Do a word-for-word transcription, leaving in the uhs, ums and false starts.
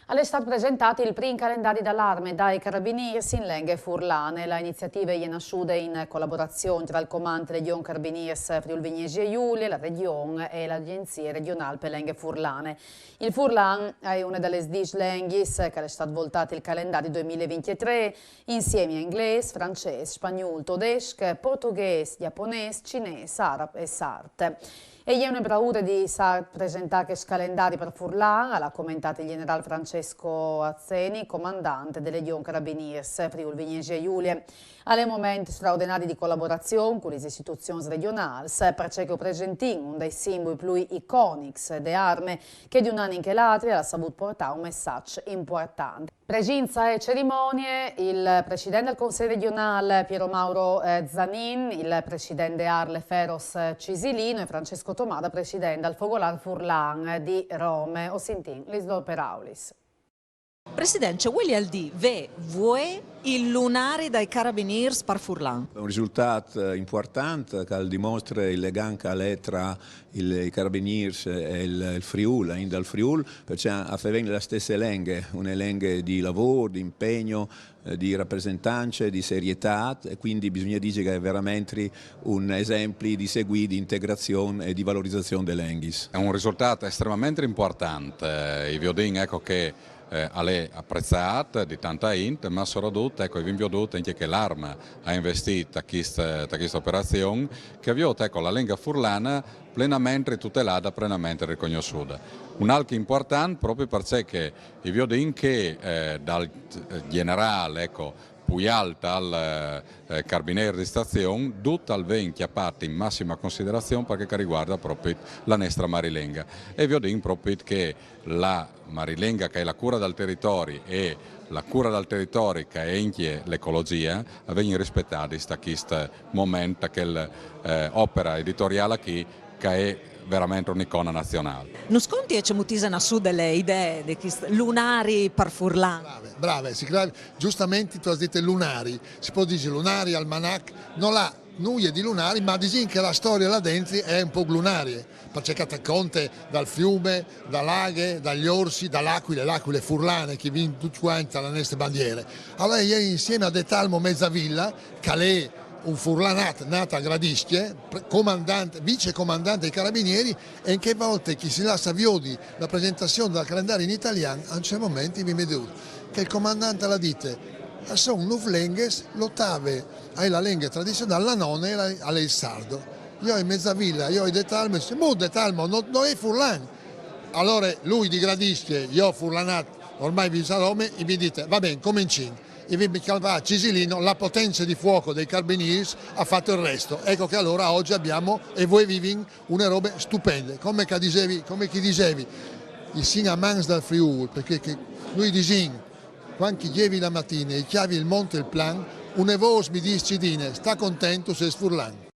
Al è stât presentât il prin calendari dal arme dai carabinîrs in lenghe furlane. La iniziative e je nassude in colaborazion tra il Comand Region Carabinîrs Friûl Vignesie Julie, la Region e la Agjenzie regjonâl pe lenghe furlane. Il furlan al è une des dîs lenghis che al è stât voltât il calendari doi mil e vincjetrê, insiemi a inglês, francês, spagnûl, todesc, portoghês, gjaponês, cinês, arab e sard. E je une braure di sâ presentâ chest calendari par furlan, al à comentât il gjenerâl Francesco Azzeni, comandant de Region Carabinîrs Friûl Vignesie Julie. Al è un moment straordenari di colaborazion cu lis istituzions regjonâls, parcè che o presentìn un dai simbui plui iconics de arme, che di un an in chel altri al à savût puartâ un messaç impuartant. Presinze ae cerimonie il president dal Consei regjonâl Piero Mauro, eh, Zanin, il president de ARLeF Eros, eh, Cisilino e Francesco Tomada, president dal Fogolâr Furlan di Rome. O sintìn lis lôr peraulis. President, ce vuelial dî vê vuê il lunari dai carabinîrs par furlan? Un risultât, eh, impuartant, che al dimostre il legan che al è tra il, i carabinîrs e il, il Friûl, aint dal Friûl, parcè a fevegn la stesse lenghe, une lenghe di lavôr, di impegn, eh, di rapresentance, di serietât, e cuindi bisugne dî che al è verementri un esempli di seguî, di integrazion e di valorizazion des lenghis. Al è un risultât estremamente impuartant, eh, i viodìn, eco, che eh, al è apreçât di tanta int, ma soredut, eco, i vin viodût ancje che l'ARME e à investît ta chist-, ta chiste operazion, che e viôt, eco, la lenga furlana plenamentri tutelada, plenamentri ricognossuda. Un alc impuartant propit parcè che i viodìn che, eh, dal, eh, gjenerâl, eco, plui alt al, eh, eh, carbinîr di stazion, dut al ven cjapât in massima considerazion par ce che al rivuarde propit la nestra marilenga. E viodìn propit che la marilenga che e je la cure dal teritori e la cure dal teritori che e je ancje l'ecologjie, a vegnin rispietadis ta chist moment, ta chê, eh, opere editoriâl chi, che e je verementri une icone nazionâl. Nus conti ce mût ise nassude la idee di chest lunari par furlan? Brave, brave, sì, claro, giustamenti tu âs dit lunari, si pues dî lunari, almanac, nol à nuie di lunari, ma disìn che la storie là dentri e je un pôc lunarie, parcè che e te conte dal fiume, da la aghe, dai orsi, da le acuile, le acuile furlane che e vin dut cuant te nestre bandiere. Alore e je insiemi a De Talmo Mezzavilla, che al è un furlanat nât a Gradiscje, pre-, comandant, vicecomandant dai carabinieri, e in chê volte che si lassa viodi la presentazion dal calendari in italian, a un ciert moment i vin viodût che il comandant al à dite: «A son nûf lenghis, l'otave e je la lenghe tradizionâl, la none e je la, al è il sardo.» Jo e Mezzavilla, jo e De Talmo, dîs: «Mût, De Talmo, no, no je furlan.» Alore lui di Gradiscje, jo furlanat, ormai vîf a Rome, i vin dite: «Va ben, comincìn.» E i vin cjamât Cisilino, la potenza di fuoco dei carabinieri ha fatto il resto. Ecco che allora oggi abbiamo, e vuê i vin une robe stupende, come che i disevi, come che i disevi, i sin amants dal Friûl, parcè che nô i disìn, cuant che i jievi la matine, i cjavi il mont e il plan, une vôs mi dîs cidine: «Sta content, tu sês furlan.»